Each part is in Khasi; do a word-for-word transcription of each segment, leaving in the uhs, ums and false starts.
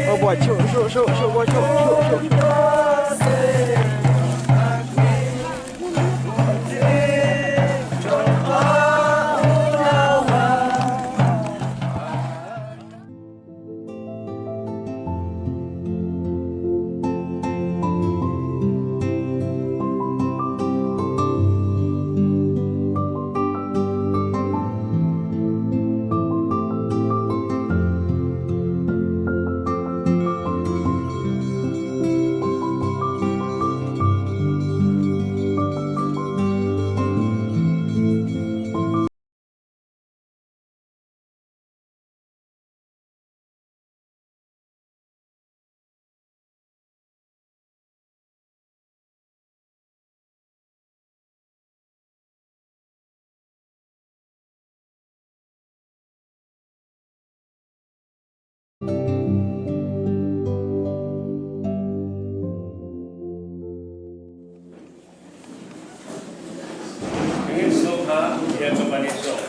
Oh boy, shoot, shoot, shoot, shoot, boy, shoot, shoot, shoot. Ngin sngewbha ïa ka banisong.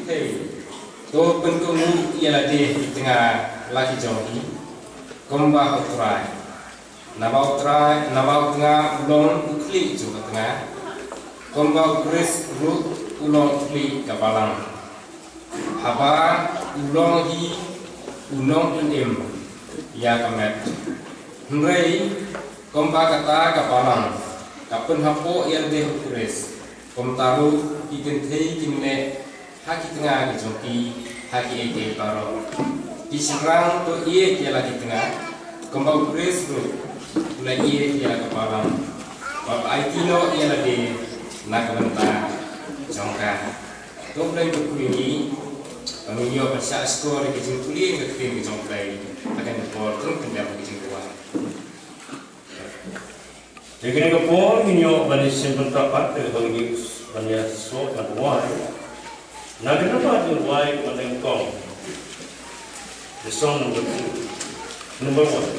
Hei, to pynkohnguh ïa lade ki tnga la ki jong ki, kumba U Trai. Naba U Trai, naba u tnga u long u khlieh jong ka tnga, kumba U Khrist ruh u long u khlieh ka balang. Haba u long hi u nongpynim ïa ka met. Hynrei kumba kata ka balang ka pynhapoh ïa lade ha U Khrist, kumta ruh ki kynthei kin leh ha ki tnga ki jong ki ha kiei kiei baroh. Ki shynrang to ïeit ïa la ki tnga, kumba U Khrist ruh u la ïeit ïa la ka balang, bad aiti noh ïa lade na ka bynta jong ka. To Blei to kyrkhu ïa ngi ba ngin ïoh ban shah shkor ïa ka jingpule ïa ka ktien ka jong U Blei ha kane ka por, to pynlong ka jingduwai. Te kane ka por ngin ïoh ban ïaseng bynta pat, te kaba ngin ïoh ban ïaseng bad wai. Na kane ka por ngin wai ban ïa kong. The song number two. Number one.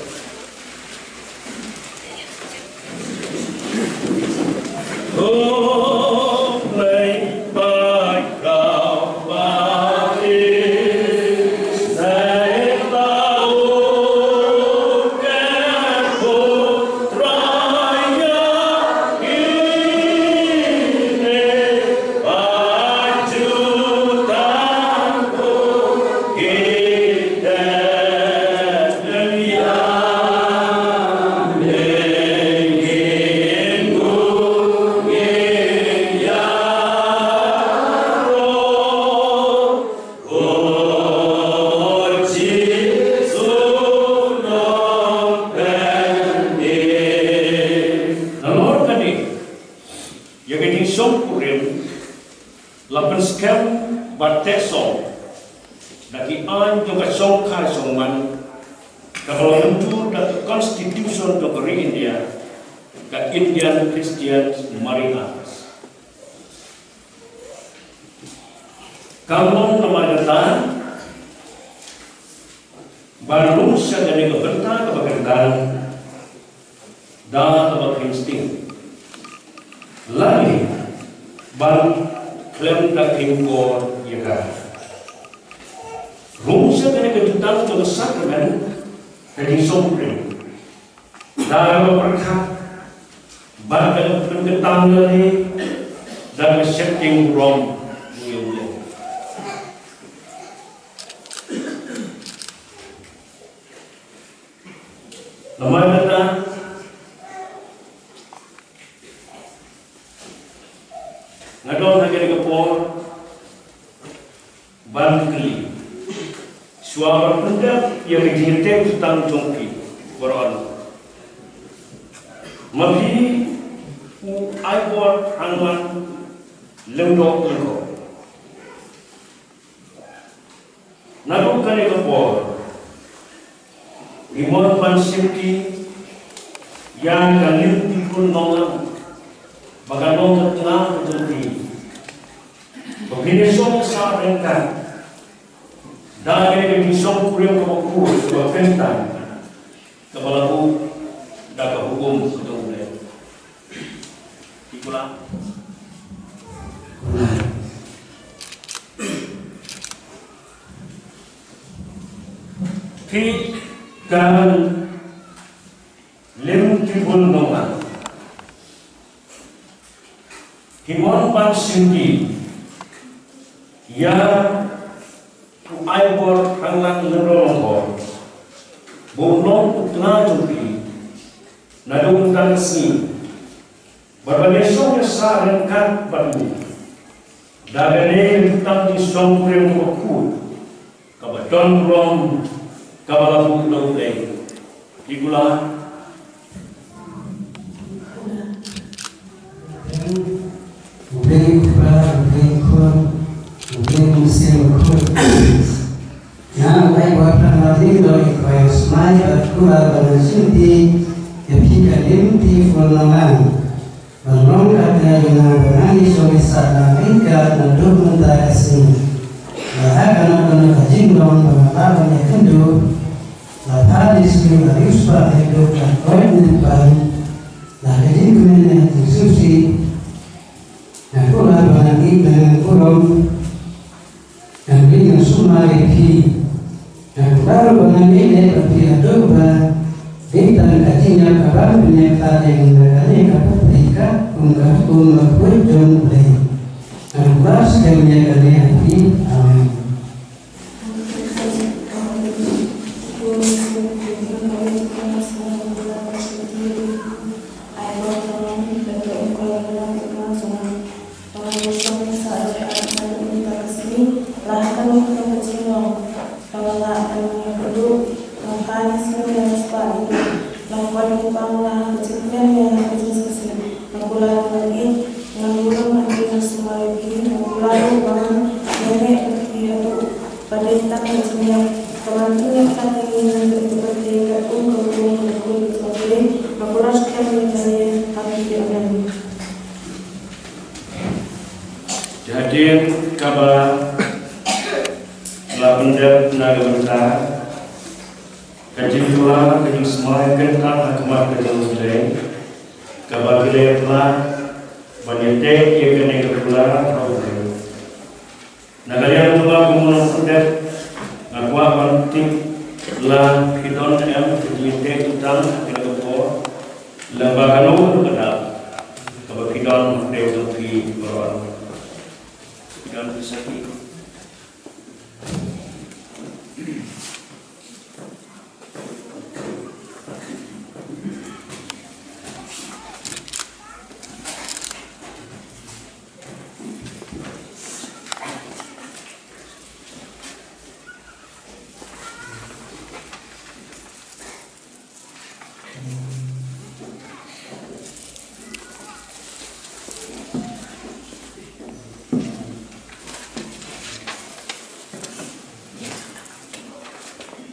La pynskhem bad teh song da ki aiñ jong ka shongkha shongman kaba la mynjur da ka Constitution jong ka ri India, ka Indian Christian Marriage Act. Kam long namar kata ban rung sha kane ka bynta kaba kyrdan da kaba kheiñ sting lane ban khlem da kheiñkor ïa ka. Rung sha kane ka jutang jong ka sakramen ka jingsngewsih da kaba pyrkhat bad da kaba pynkyntang lane da kaba sheptieng burom ïa U Blei. Namar kata nga don ha kane ka por ban kylli, shuwa ban pyndep ïa ka jingïateh jutang jong phi baroh, ma phi u Aibor Hanglanh Lyngdoh Lyngkhor? Naduh kane ka por ngi mon ban shim ïa ka lynti khun nonglang ba kan long ka tnga ka jong phi, ba phin ïa shong sah ryngkat da kane ka jingsngewsih kaba khuid kaba kyntang kaba la buh da ka hukum ka jong U Blei. Ki kular. Phi ka lynti khun nonglang, ngi mon ban shim ïa u Aibor Hanglanh Lyngdoh Lyngkhor ba un long u tnga jong phi naduh mynta ka sngi, bad ban ïa shong ïa sah ryngkat bad u da kane ka jutang jingsngewsih kaba khuid kaba don burom kaba la buh da U Blei. Ki kular. U Blei u Kpa, U Blei u Khun, U Blei u Mynsiem Bakhuid. Nga u Aibor Hanglanh Lyngdoh Lyngkhor, nga ai ba kular ba ngan shim ïa phi ka lynti khun nonglang. Ban long katne ïa nga ba ngan ïa shong ïa sah lang ryngkat naduh mynta ka sngi. Bad ha kano kano ka jinglong ba nga lah ban ïakynduh, la phah dei sniew la riewspah, haduh ka koit ne pan, la ka jingkmen ne ka jingsngewsih, nga kular ba ngan ïeit bad ngan burom. Ngan ri ngan sumar ïa phi. Ngan kular ba ngan ïeit lem bad phi haduh ba dei tang ka jingïap kaba pynïap tad ïa nga na kane ka pyrthei kat kum ka hukum bakhuid jong U Blei. Ngan kular skhem ïa kane ha phi. Amen. Ai ba ka long ka long ka long. Ba ngan ïa shong ïa sah ryngkat naduh mynta ka sngi, la ha kano kano ka jinglong ba nga lah ban ïakynduh, la phah dei sniew la riewspah, la kwah ïa u bang, la ha ka jingkmen ne ha ka jingsngewsih. Nga kular ba ngan ïeit, ngan burom, ngan ri ngan sumar ïa phi. Nga kular ruh ba ngan ïaineh bad phi haduh ba dei tang ka jingïap kaba pynïap tad ïa ngi na kane ka pyrthei kat kum ka hukum bakhuid jong U Blei. Nga kular skhem ïa kane ha phi. Amen. Ki hadien kaba la pyndep na ka bynta ka jingkular ka jingsmai kyntang ha khmat ka jong U Blei, kaba ki la ïa pynlait ban ïateh ïa kane ka kular ha U Blei. Na ka liang jong nga kum u nongpyndep, nga kwah ban tip la phi don em ka jingïateh jutang ha kane ka por, lane ba kano kano ka dak kaba phi don hapdeng jong phi baroh. Phi don phi sakhi.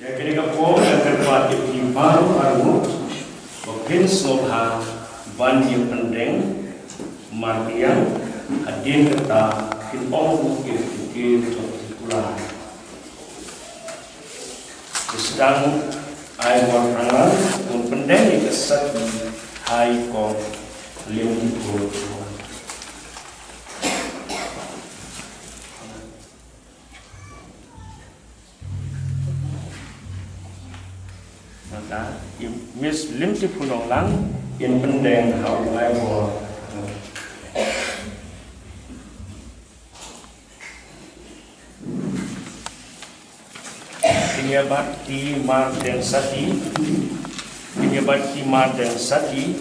Kane ka por nga kyrpad ïa phi baroh arngut ba phin sngewbha ban ïa pyndeng markylliang, hadien kata phin ong ïa ki ktien jong ki kular. Te sdang ai bor phrang, un pyndeng ïa ka sati ha i kong Lim Diphu. Nangta i Miss Lim Diphu Nonglang in pyndeng ha u ai bor. Kin ïa bat ki mar deng sati, kin ïa bat ki mar deng sati,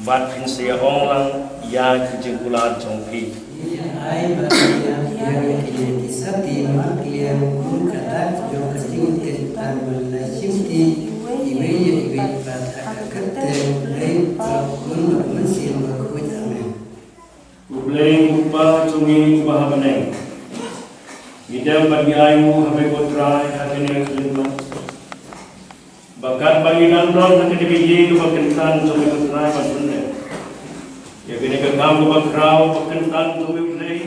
bad phin sa ïa ong lang ïa ki jingkular jong phi. Ai ba ïa ïa ki sati markylliang kum ka dak jong ka jingkyrpad ban lashimti iwei ïa iwei bad ha ka kyrteng U Blei Kpa Khun bad U Mynsiem Bakhuid. Amen. U Blei U Kpa jong ngi uba ha bneng, ngi dem bad ngi ainguh ha me ko Trai ha kane ka khyllipmat, ba katba ngi nang don ha kane ka ïing kaba kyntan jong me ko Trai ban pyndep ïa kane ka kam kaba khraw ba kyntan jong me U Blei.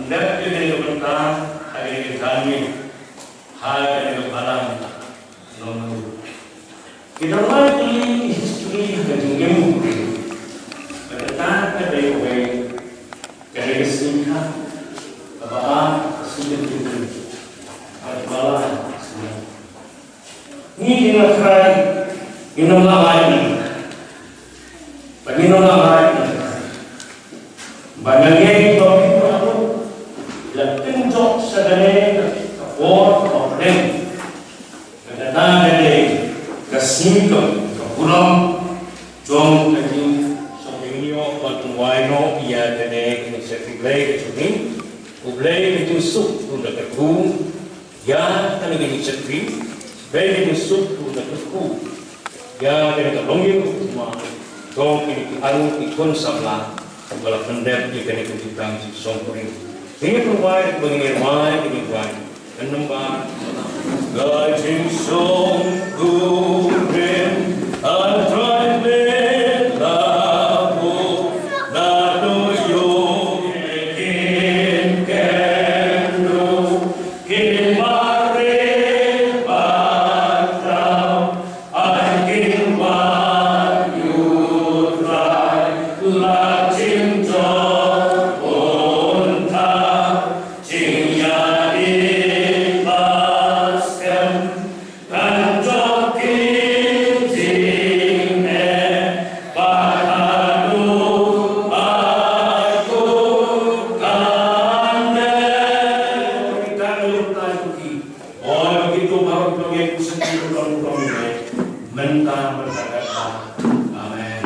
Dep ïa kane ka bynta ha kane ka janmiet ha kane ka balang Nongrum. Ki don lai tylli ki history ha ka jingim u briew. Bad kata ka dei kawei, ka dei ka sngi kaba ar ka sngi ka jingim. Bad ba la sngi. Ngi ki nongkrai, ngi nong la ai ngi. Ba ngi nong la ai ngi. Ba ngi ngi ba ngi ba la pynjot sa kane ka por ka pren. Kata ka dei ka sngi ka, ka burom jong ka jingshongkun ïa ka Blei ka jong ngi. U Blei ka jingsuk u da kyrkhu ïa kane ka jingshakri, Blei ka jingsuk u da kyrkhu ïa kane ka longïing u ma jong kine ki arngut ki khun samla ba la pyndep ïa kane ka jingtang jingshongkun. Kine ki rwai ba ngin rwai kine ki rwai. Ka number. Ka jingsngewbha ha trai me la bu na du yu kin ken du kin mare ba tau. Ai kin wan ïa u Trai la jingdon un ta jingïaid ba skhem kan jop ki jingeh ba haduh ba kut kan leh. Oi, kito baroh kito ngi khuslai ruh long ruh long ngi. Mynta mynta kata. Amen.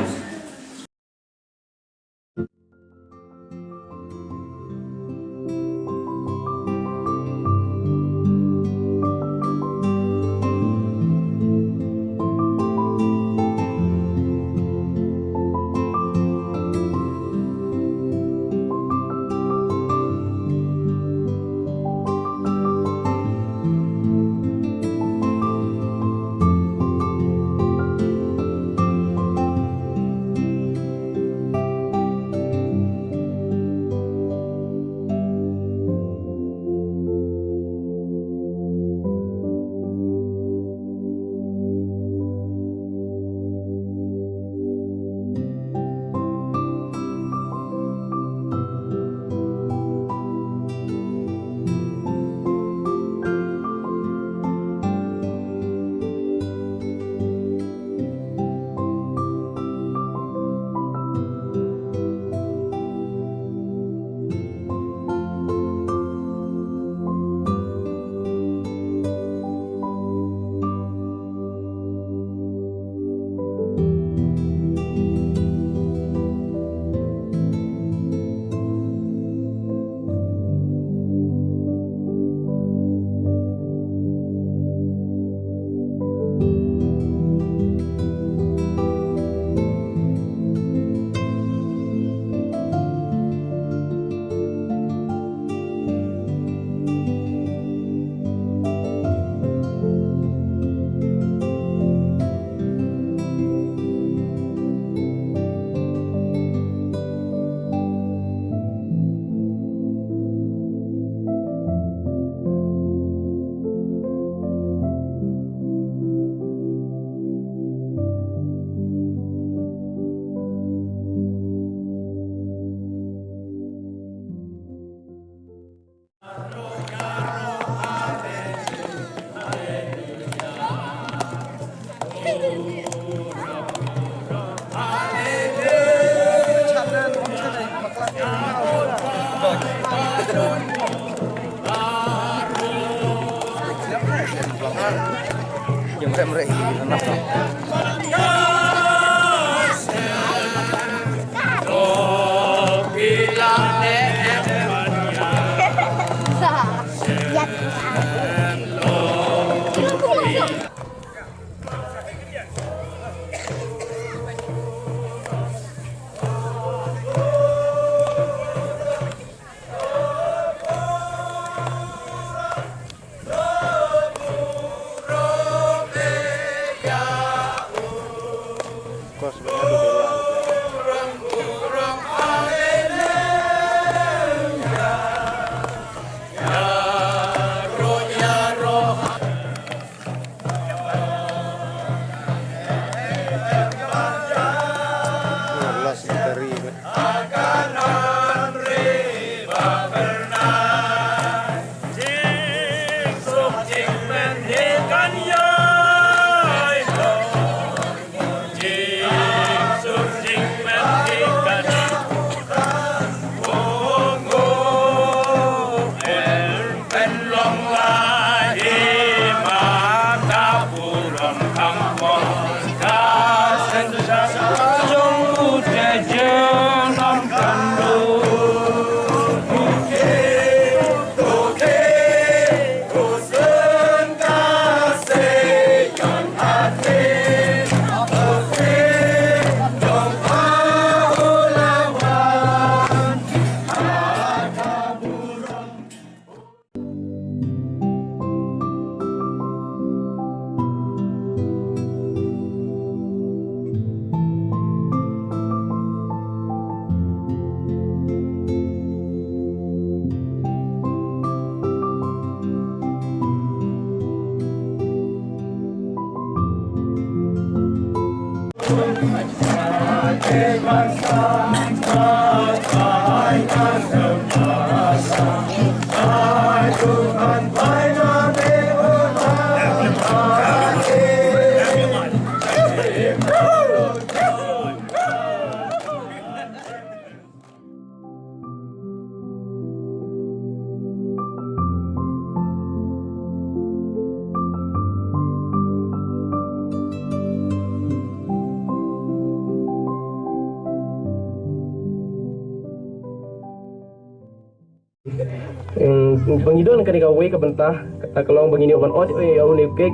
Hmm, ba ngi don kane kawei ka bynta, kata ka long ba ngin ïoh ban ot ïa une u kek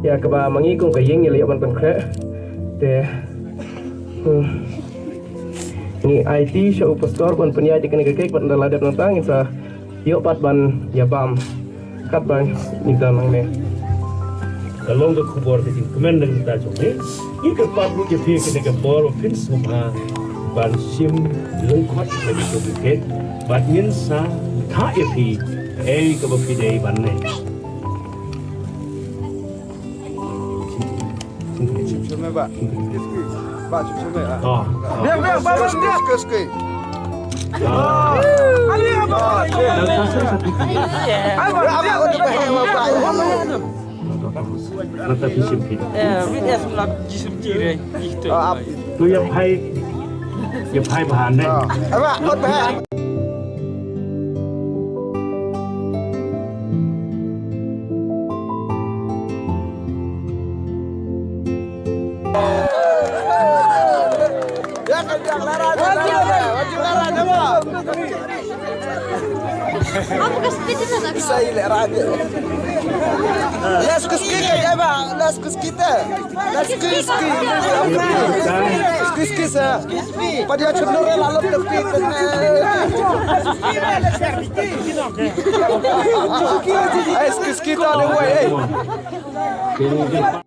ïa kaba ma ngi kum ka ïing ngi la ïoh ban pynkhreh. Te, hmm, ngi aiti sha u pastor ban pynïaid ïa kane ka kek, bad ynda la dep nangta ngin sa ïoh pat ban ïa bam. Katba ngi don hangne. Ka long ka khubor ka jingkmen na ka bynta jong ngi. Ngi kyrpad ruh ïa phi kane ka por ba phin sngewbha ban shim lyngkot na ka jong ka kek bad ngin sa thah ïa phi ei kaba phi dei ban leh. Chim chim eh, bah. Bah, chim chim eh, ah. Oh. Biang, biang, bah, bah, biang. Skei, skei. Ah. Ah, biang, bah, bah. Nata phi shim phi. Eh, with us love, jisim jire, jihte. Ah, ap. Tu ïa phai, ïa phai bha ne. Ah. Bah, kot bah. Let's go ski, ya, ba. Let's go ski, te. Let's go ski. Ski, ski, sa. Pada chunur la lop ski. Let's go ski, ta ni, wei, eh.